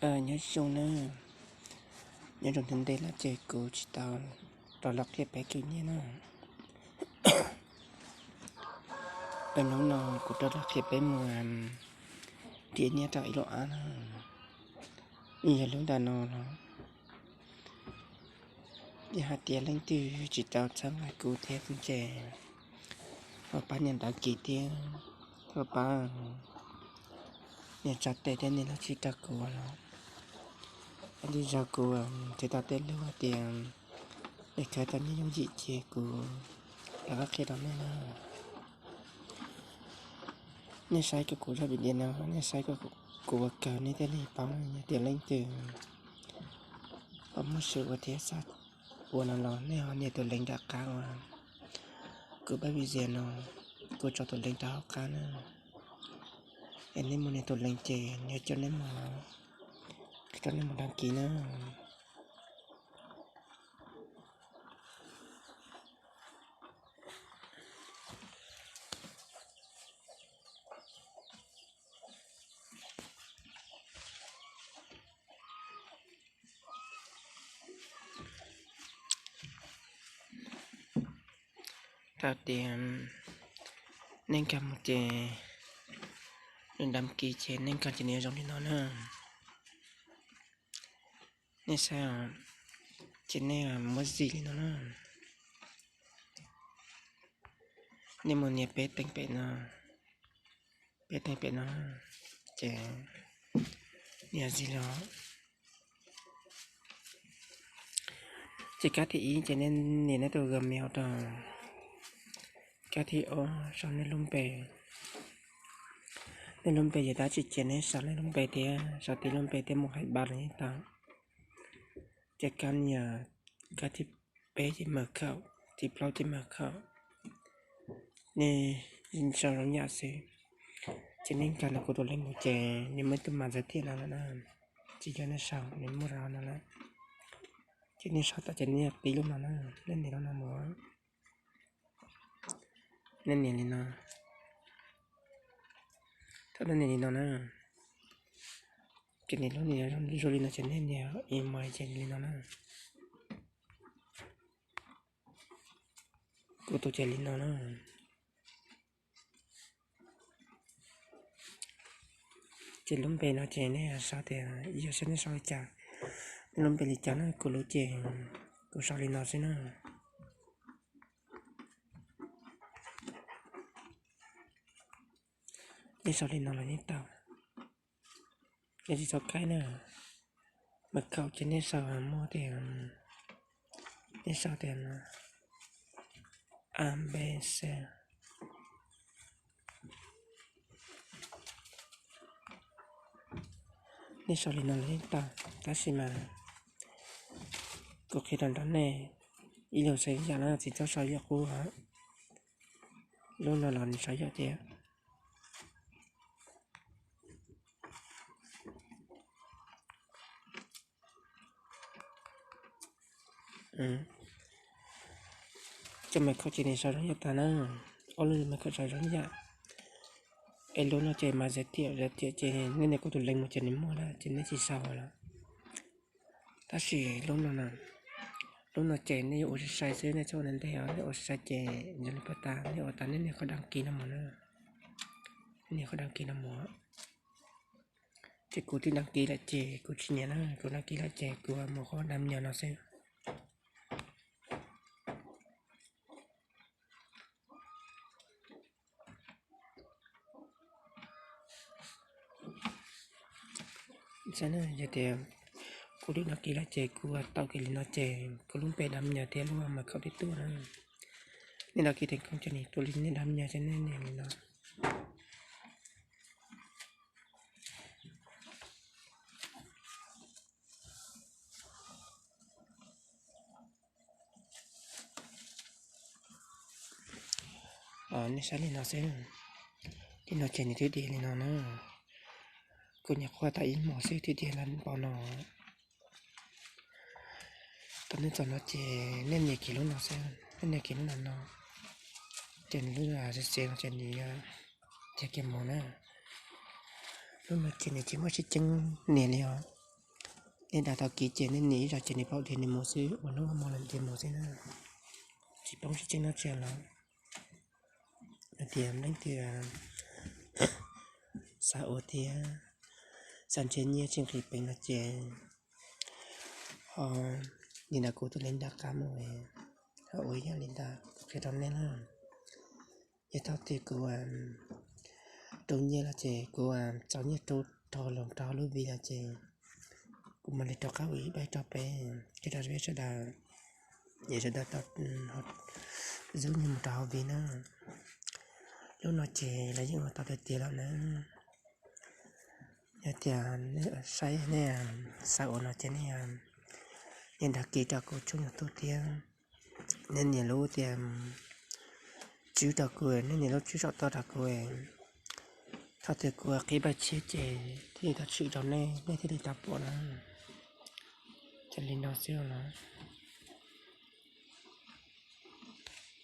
Nyob zoo na, nyob zoo ntev ntev los ces kuv tsis tau rov los qhia peb khwv nyiaj na. Hnub no kuv rov los qhia peb mus nrhiav nyiaj rau ib lub app na. Yog lub ntawm no los, yog hais tias leej twg tsis tau txhawb nqa kuv thiab ces ho pab nias đăng ký thiab, ho pab nias tsa tes thiab nias lub tshib rau kuv los, ib ntsis zog kuv thiaj tau tej lub hais tias es khwv tau nyiaj yooj yim ces kuv rov qab qhia rau nej na. Nej saib kuv zaj video no, nej saib kuv ua kawg nej thiaj li paub. Yog tias leej twg ho muaj sij hawm thiab xav ua no los nej ho nias tus link nram qab uas kuv pab video no, kuv tso tus link rau hauv qab na. Es nej mus nias tus link ces nws coj nej mus, coj nej mus đăng ký na. Thaum tias nej nkag mus ces, nws đăng ký ces nej nkag ces nws zoo li no na. Nej saib, ces nej muab zim li no na. Nej mus nias peb teev pem no, peb teev pem no, ces nias zim los. Ces kab thib ib ces nej nias nej tus Gmail rau. Kab thib ob sau nej lub npe. Nej lub npe ces tab sis cia nej sau nej lub npe thiab, sau tib lub npe thiab mus hais ba los yeej tau. Ces kab nias, kab thib peb ces mật khẩu, thib plaub ces mật khẩu. Nej sau zoo yam xwb. Ces nej nkag ntawm kuv tus link mus ces nws muaj ib tug mã giới thiệu no lawm na. Ces yog nej sau nws muaj rau no lawm. Ces nej sau tau ces nej tib lub no na, nej nias lub no mus. Nej nias li no. Thaum nej nias li no na, ces nws lub nias zoo li no ces nej nias email ces li no na. Kuv tus ces li no na. Ces lub npe no ces nej sau tias, yog saib nej sau li cas, nej lub npe li cas na, kuv lub ces kuv sau li no xwb na. Nej sau li no los yeej tau. Nej tsis txhob kaib na. Mật khẩu ces nej sau muaj tias, nej sau tias A B C. Nej sau li no los yeej tau, tab sis mas kuv qhia rau nrog nej ib lub xeem yam no tsis txhob sau yam qub os. Lub no los nws sau yam tiag. Cov mật khẩu ces nws sau zoo yam tag na, ob lub mật khẩu sau zoo yam. Es lub no ces mã giới thiệu, giới thiệu ces nej nias kuv tus link mus ces nws muaj lawm ces nej tsis sau lawm. Tab sis lub no, lub no ces nej yuav ua sai sai xwb, nej txhob ua ntej os, nej ua sai sai ces yog li puas tas, nej ua tas nej nias qhov đăng ký no mus na. Nej nias qhov đăng ký no mus. Ces kuv twb đăng ký lawm ces kuv tsis nias na, kuv đăng ký lawm ces kuv mus qhov đăng nhập no xwb. Xav na, yog tias kuv twb đăng ký lawm ces kuv tau kiag li no ces kuv lub npe đăng nhập thiab lub mật khẩu twb tuaj na. Nej đăng ký thành công ces nws tuaj li, nej đăng nhập ces nej nias li no. Nej saib li no xwb. Li no ces nws twb diag li no na. Kuv nyuam qhuav tau ib hmos xwb twb diag li npaum no. Thaum nej txog no ces nej nias kiag lub no xwb, nej nias kiag lub no no, ces nws lub xwb xwb no ces nws yog tiag kiag mus na. Lub no ces nws tsis muaj sib ceeb nias li os. Nej dag tau kiv ces nej nias ib zaug ces nws pom tias nws mus xwb, ua hnub ua hmo los nws mus xwb na. Tsis poob tsis tseeb dab tsi los. Yog tias leej twg xav ua thiab xav nrhiav nyiaj tsis nqhis peev no ces ho nias ntawm kuv tus link nram qab mus, ho ua ib yam li ntawd kuv qhia rau nej na. Yog thaum twg kuv rau nyiaj los ces kuv txaus nyiaj rau rau los rau lub vi los ces kuv mam li rov qab ua ib daim rau peb, qhia rau peb sawv daws, es sawv daws tau zub nyiaj mus rau hauv vi na. Lub no ces lawv yeej ua tau tiag tiag lawm na. Yog tias nej saib nej xav ua no ces nej nias dag kis rau kuv tshooj YouTube thiab. Nej nias lub tias tswb rau kuv, nej nias lub tswb saum toj rau kuv. Thaum twg kuv qhib npaj tshiab ces thiaj li tau tshwm rau nej, nej thiaj li tau pom na. Ces li no xwb no.